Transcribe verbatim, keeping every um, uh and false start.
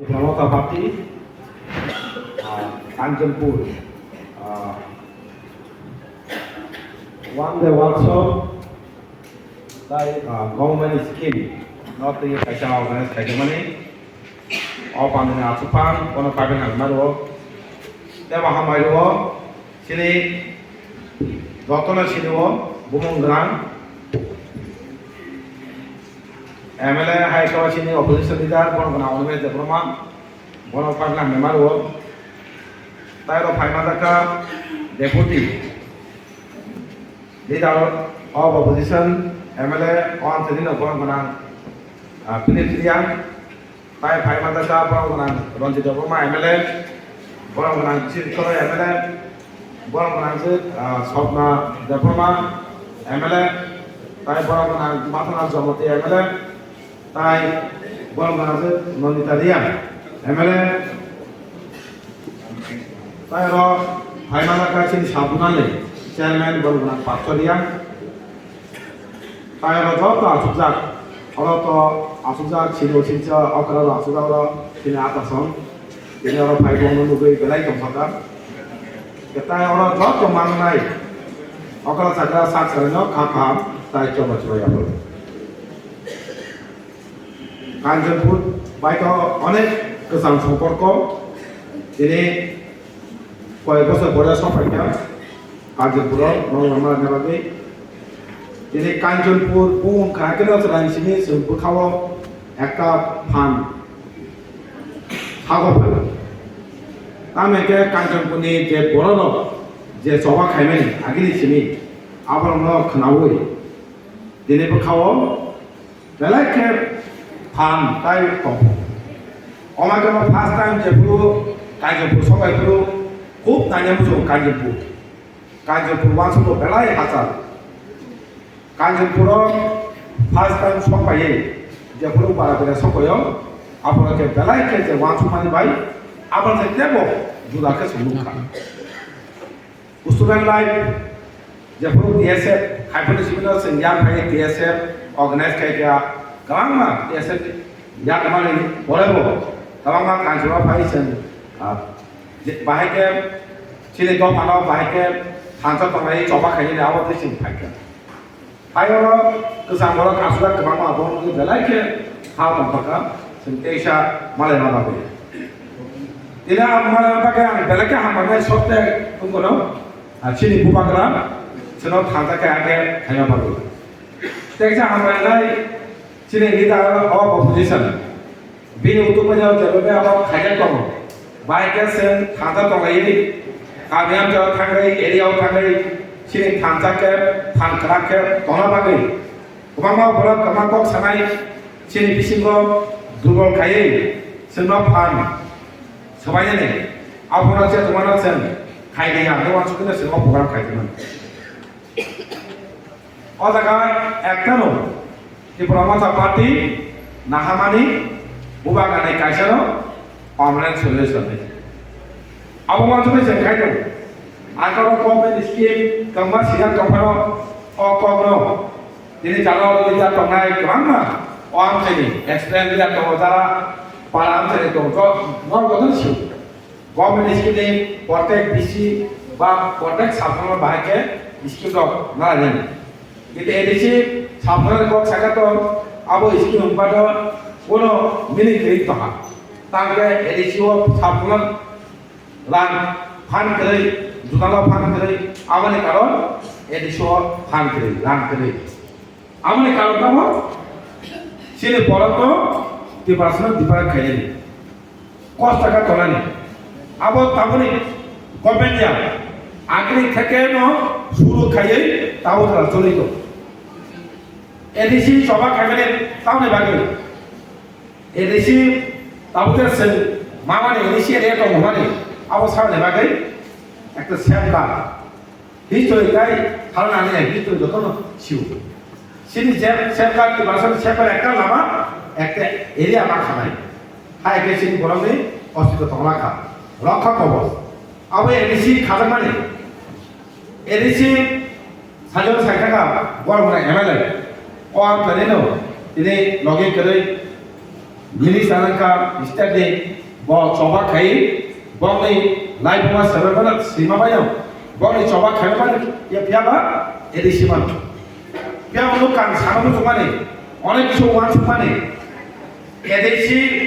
Mamata Party, ah, Kanchanpur, ah, one day workshop, tai, ah, government scheme, no twi kaisa organize khaijak mani, o pandini achukphang, bono public hambai rwo, tei bo hambai rwo, chini jotono chini o bumung gwnang, M L A hai khe chini opposition leader, bono gwnang Animesh Debbarma, bono public hambai rwo, tai rw phaima jakha deputy leader of opposition, M L A, o amchaini no borok gwnang, ah, Philip Reang, tai phai manjakha borok gwnang Ranjit Debbarma M L A, borok gwnang Chirkoro M L A, borok gwnang je, ah, Swapna Debbarma M L A, tai borok gwnang Mathana Jomoti M L A, tai borok gwnang je Nandita Reang M L A, tai oro phai manjakha chini sabunani chairman borok gwnang Patso Reang. Tai oro joto achukjak, oro to achukjak, sini o sini cha okra ro achukjak oro, sini atasong, sini oro phai bongno nugwi belai tongthokjak. Tai oro joto mangnai, okra chakra sak sarino kha kaham, tai choba choba yapharwi. Kanchanpur bai to onek kwcham somporko, tini koyek bosor pore sopaikha. Kanchanpuro nong lama rwna bagwi. Tini Kanchanpur bumung khwna khe no chwraini simi chwng bwkhao ekta phan sago phai. Tamo khe Kanchanpurni je bororok je choba khaimani agini simi aborokno khwnaui tini bwkhao belai khe phan tai tong. Omo khe first time jephuru Kanchanpur sobai phuru khub naina muchung Kanchanpur. Kanchanpur uansukgo belai hachal. Kanchanpuro first time sokpaiwi jephuru bara bera sokpaio, aphuru khe belai khe je uansukmani bai abo je tebo juda khe swngnukha. Student life, jephuru T S F, haiphuru sibino chwng yang phai T S F organize khai kha, kwbangma T S F yakmani borebo kwbangma kanchiro phai chwng, ah, je, bahai khe chini dophano bahai khe thansa tongnai choba khainani abo tei chwng phai kha. Phai oro kwcham borok aswk kwbangma abo wngwi belai khe ha tongthokha, chwng teisa malaima bagwi. Tini ang malaima bagwi ang belai khe hamjaknai sotte wngkha no, ah, chini bubagra chwngno thansa khe hakhe khaima bagwi. Teisa hamjaknai chini leader of opposition. Bini utuk bai jabo jabo abo khaijak tongo. Bai khe chwng thansa tonglaiwi, kami amchao thangwi, area o thangwi, chini thansa khe, phan kwrak khe tongna bagwi. Kwbangma borok kwbangma kok sanai, chini bisingo durbol khaiwi, chwngno phan swbainani. Abono che tongmano chwng khaidi ya, hwnwi uansukgwi chwng o program khaijak mano. O jaga ektano Tipra Motha Party naharmani bubagrani kaisano permanent solution hinwi. Abo uansukgwi chwng khai tongo. Akaro government scheme kwbangma sijak tongphano o kokno tini jagao leader tongnai kwbangma o amchaini experience leader tongo, jara para amchaini tongo, norok jotono sio. Government scheme ni protek B C ba protek sabjano bahai khe scheme rok nalainani. Kintu A D C sabjano kok saka to abo scheme wngpano bono meaning kwrwi tongkha. Tangkhe A D C o sabjano rang phan kwrwi, judalo phan kwrwi, aboni karon A D C o phan kwrwi, rang kwrwi. Aboni karon tamo chini borokno Tiprasano divide khainani. Kosta kha tonani. Abo taboni government ya. Agini theke no suru khaiwi tabo tara choli to. A D C choba khaimani tamoni bagwi. A D C tabukhe chwng mamani A D C area tongmani abo saboni bagwi ekta safeguard. History tai thalnani history jotono sio. Chini je safeguard, Tiprasani safeguard ekta lama, ekta area ma khanai. Hai khe chini borokni ostitw tongla kha. Rokha kobor. Abo A D C khajakmani. A D C sajwk sai thaka borok mwnai M L A. O ang khainwi no tini logi kwrwi Bini sanaka state ni bo choba khai, bongni laibuma sebebana sima bayo, bongni choba khai mani ya piyaba edi sima. Piyaba nuk kang sana nuk mani, onek kisu wan suk mani, edi si